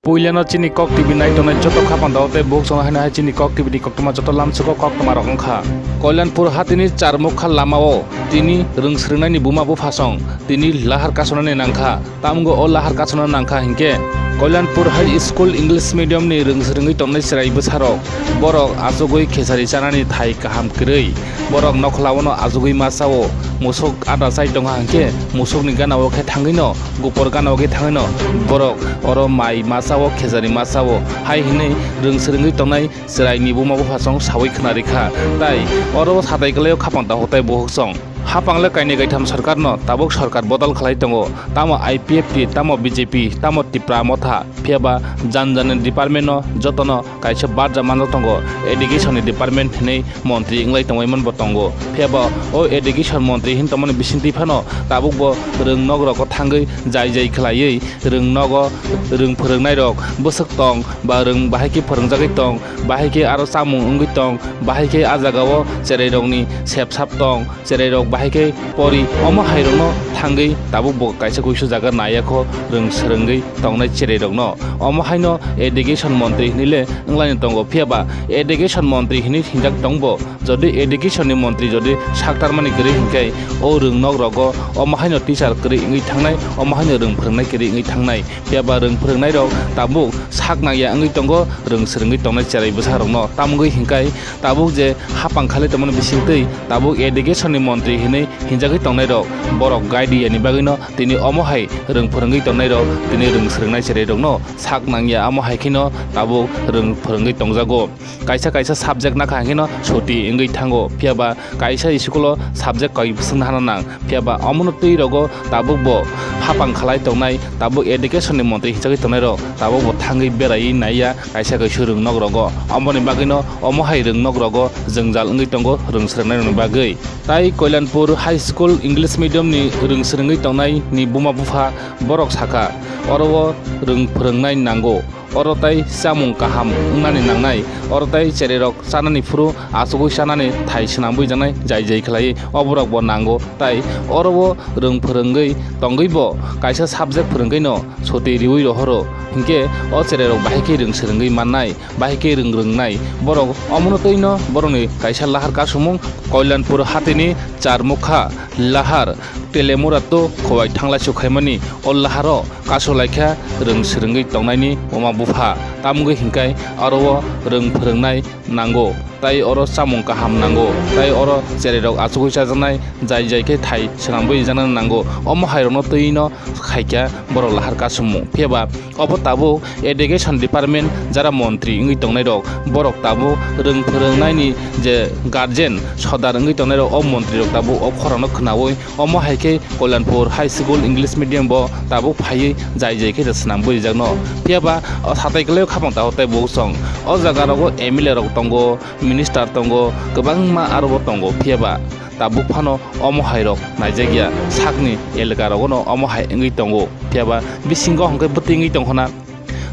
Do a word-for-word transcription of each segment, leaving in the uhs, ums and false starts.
Puilano chini Kok T V nai tongnai joto khapang dao tei bukhuk songno haino hai chini Kok T V ni koktwma joto lamsugo koktwma rok wngkha. Koilanpur hatini Charmukha lamao tini rwng swrwngnaini buma buphasong tini lahar kasonani nangkha. Tamgo o lahar kasona nangkha hinkhe Koilanpur High School English Medium ni rwng swrwngwi tongnai chwrai bwsarok borok achugwi khesari chanani thai kaham kwrwi. Borok nokhla ono achugwi ma chao, musuk ada chai tongkha hinkhe musukni gana o khe thangwino, gupor gana o khe thangwino borok oro mai ma chao, khejari ma chao hai hinwi rwng swrwngwi tongnai chwraini buma buphasong sawi khna rikha. Tai oro satai kwlaio khapang dahotai buhuksong. Hapang le kainwi kaitham sorkarno tabuk sorkar bodol khlai tongo, tamo I P F T, tamo B J P, tamo Tipra Motha, phiyaba jan jani department no jotono kaisa barja manjak tongo, education ni department hinwi montri wnglai tongwi manbo tongo. Phiyaba o education montri hin tongmani bisingtwi phano tabukbo rwng nok rogo thangwi jai jai khlaiwi rwng nogo rwng phwrwngnairok bwswk tong ba rwng bahai khe phwrwngjagwi tong, bahai khe aro chamung wngwi tong, bahai khe a jagao chwrairokni sep sap tong, chwrairok bahai khe pori omo hairokno thangwi tabukbo kaisa kuisu jaga naiya kho rwng swrwngwi tongnai chwrairokno. Omo haino education montri hinwi le wnglaino tongo, phiyaba education montri hinwi hinjak tongbo, jodi education ni montri jodi saktarmani kwrwi hinkhe o rwng nok rogo omo haino teacher kwrwi wngwi thangnai, omo haino rwng phwrwngnai kwrwi wngwi thangnai, phiyaba rwng phwrwngnairok tabuk sak nangya wngwi tongo rwng swrwngwi tongnai chwrai bwsarokno. Tamogwi hinkhai tabuk je hapang khalai tongmani bisingtwi tabuk education ni montri hinwi hinjagwi tongnairok borok guide riyani bagwino tini omo hai rwng phwrwngwi tongnairok tini rwng swrwngnai chwrairokno sak nangya, amo hai kheno tabuk rwng phwrwngwi tongjago. Kaisa kaisa subject nakha hwnkhe no suti wngwi thango, phiyaba kaisa school o subject koi bwswk no hano nang, phiyaba omono twi rogo tabuk bo hapang khalai tongnai, tabuk education ni montri hinjagwi tongnai rok tabuk bo thangwi berai naiya kaisa kaisa rwng nok rogo. Omoni bagwi no omo hai rwng nok rogo jwngjal wngwi tongo rwng swrwngnai rokni bagwi. Tai Koilanpur High School English Medium ni rwng swrwngwi tongnai ni buma bupha borok sakha, oro o rwng phwrwngnai nango. Oro tai chamung kaham wngnani nangnai, oro tai chwrairok chanani phuru achugwi chanani thai swnambwi jaknai jai jai khlaiwi oborok bo nango, tai oro o rwng phwrwngwi tongwi bo kaisa subject phwrwngwi no suti riwi rohoro, hinkhe o chwrairok bahai khe rwng swrwngwi mannai, bahai khe rwng rwngnai borok. Omono twi no borokni kaisa lahar kasumung Koilanpur hatini Charmukha lahar Telemura to khowai thanglaisu khaimani o laharo kasulaikha rwng swrwngwi tongnaini buma bupha. Tamogwi hinkhai aro o rwng phwrwngnai nango, tai oro chamung kaham nango, tai oro chwrairok achugwi chajaknai jai jai khe thai swnambwi jaknai nango. Omo hairokno twi no khaikha borok lahar kasumung. Phiyaba obo tabuk education department jara montri wngwi tongnairok, borok tabuk rwng phwrwngnaini je guardian sodar wngwi tongnairok, o montrirok tabuk o khorangno khwnawi omo hai khe Koilanpur High School English Medium bo tabuk phaiwi jai jai khe swnambwi rijakno. Phiyaba o satai kwlaio khapang tahotai buksong. O jaga rogo M L A rok tongo, minister tongo, kwbangma aro bo tongo, phiyaba tabuk phano omo hai rok naijakya, sakni elaka rogo no omo hai wngwi tongo, phiyaba bisingo hwnkhe bwtwi wngwi tongkhona.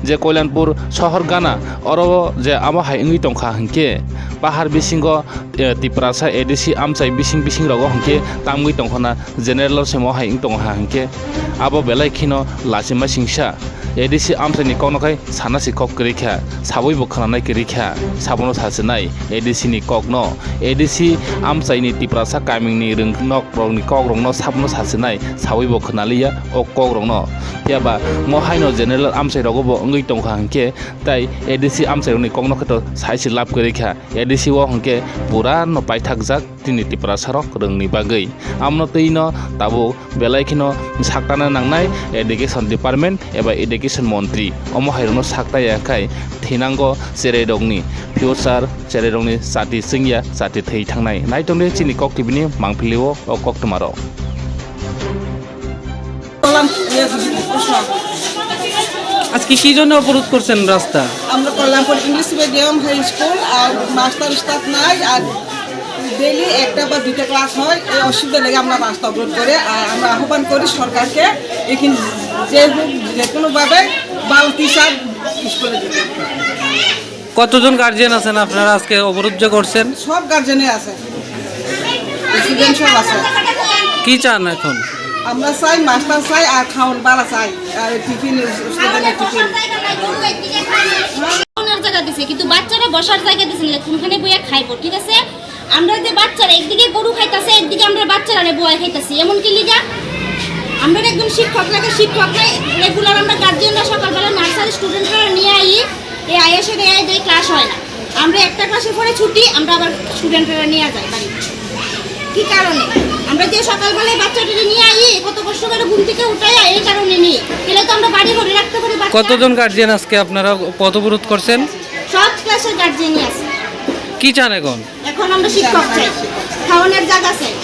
Je Koilanpur sohor gana, oro je abo hai wngwi tongkha hinkhe, pahar bisingo, eh, Tiprasa A D C amchai bising bising rogo hinkhe tamgwi tongkhona, general o se mo hai wng tongkha hinkhe, abo belai kheno lachima singsa A D C amchaini kokno khai sana se kok kwrwi kha, sawi bo khwnanai kwrwi kha, sabono sasinai A D C ni kokno, A D C amchaini Tiprasa kamini rwng nok rokni kokrokno sabono sasinai sawi bo khwnaliya o kokrokno. Phiyaba mo haino general amchai rogo bo wngwi tongkha hinkhe, tai A D C amchai rokni kokno kheto sai se lab kwrwi kha. A D C o hinkhe pura no paithakjak tini Tiprasa rok rwngni bagwi. Amno twi no tabuk belai kheno saktana nangnai education department eba education montri. Omo hai rokno saktaya khai thinango cherai rokni future, cherai rokni chati chwngya, chati thwi thangnai. Naitongdi chini Kok T V ni mangpili o, o koktwma rok. কল্যাণ-, ইয়ে, প্রশ্ন। আজকে কি জন্য অবরোধ করছেন রাস্তা? আমরা Kalyanpur English medium high school আর মাস্টার স্টাফ নাই, আর ডেইলি একটা বা দুইটা ক্লাস হয়, এই অসুবিধা লেগে আমরা রাস্তা অবরোধ করে। আর আমরা আহ্বান করি সরকারকে এখানে যে হোক, যে কোনোভাবে ভালো টিচার স্কুলে দিতে। কতজন গার্জিয়ান আছেন আপনারা আজকে অবরোধ যে করছেন? সব গার্জিয়ানই আছে, স্টুডেন্ট সব আছে। কি চান এখন? আমরা চাই, মাস্টার চাই, আর খাওন বালা চাই, আর টিফিন, স্টুডেন্টের টিফিন। খাওয়ানোর জায়গা দিছে, কিন্তু বাচ্চারা বসার জায়গা দিছে না, কোনখানে বইয়া খাইবো, ঠিক আছে? আমরা যে বাচ্চারা একদিকে গরু খাইতাছে, একদিকে আমরা বাচ্চারা বয়া খাইতাছি, এমন কি লিগা? আমরা একজন শিক্ষক লাগে, শিক্ষক নাই, রেগুলার আমরা গার্জিয়ানরা সকালবেলা নার্সারি স্টুডেন্টরা নিয়ে আই, এই আইএসএ দেয়, এই ক্লাস হয় না। আমরা একটা ক্লাসের পরে ছুটি, আমরা আবার স্টুডেন্টরা নিয়ে যাই বাড়ি। কি কারণে? আমরা যে সকালবেলায় বাচ্চাটাকে নিয়ে আই, কত কষ্ট করে ঘুম থেকে উঠাই, এই কারণে নিয়ে গেলে তো আমরা বাড়ি ঘরে রাখতে পারি বাচ্চা। কতজন গার্জিয়ান আজকে আপনারা পথ অবরোধ করছেন? সব ক্লাসের গার্জিয়ানই আছে। কি চান এখন? এখন আমরা শিক্ষক চাই, খাওয়ানোর জায়গা চাই।